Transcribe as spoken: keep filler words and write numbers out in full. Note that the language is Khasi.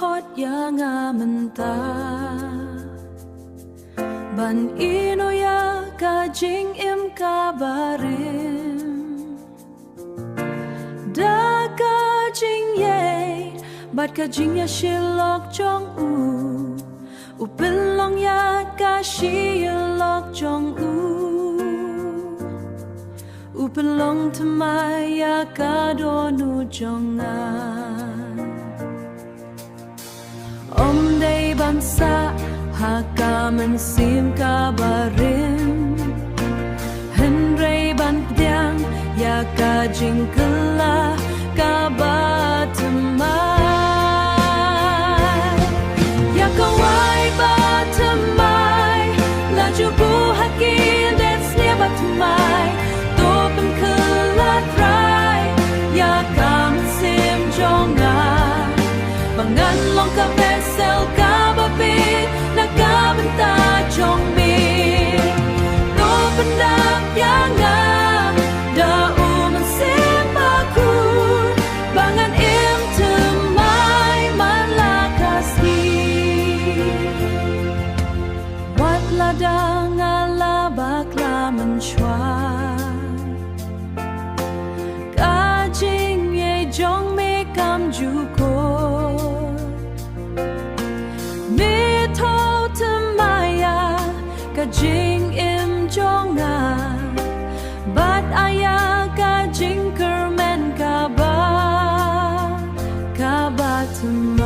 Khot ïa nga mynta ban ïehnoh ïa ka jingim ka barim da ka jingïeit bad ka jingïashilok jong u. U pynlong ïa ka shilok jong u. U pynlong thymmai ïa ka dohnud jong nga. Ym dei ban sah ha ka mynsiem ka barim, hynrei ban pdiang ïa ka jingkylla ka bathymmai. Ïa kawei bathymmai la ju buh ha ki hyndet snem bathymmai. To pynkylla Trai ïa ka mynsiem jong nga, ba ngan long ka vessel kaba bieit na ka bynta jong me. To pyndap ïa nga da u Mynsiem Bakhuid, ba ngan im thymmai man la ka sngi. Wat lada nga la bakla mynshuwa, ka jingïeit jong me kam ju kut. Me thaw thymmai ïa ka jingim jong nga, bad ai ïa ka jingkyrmen kaba, kaba thymmai.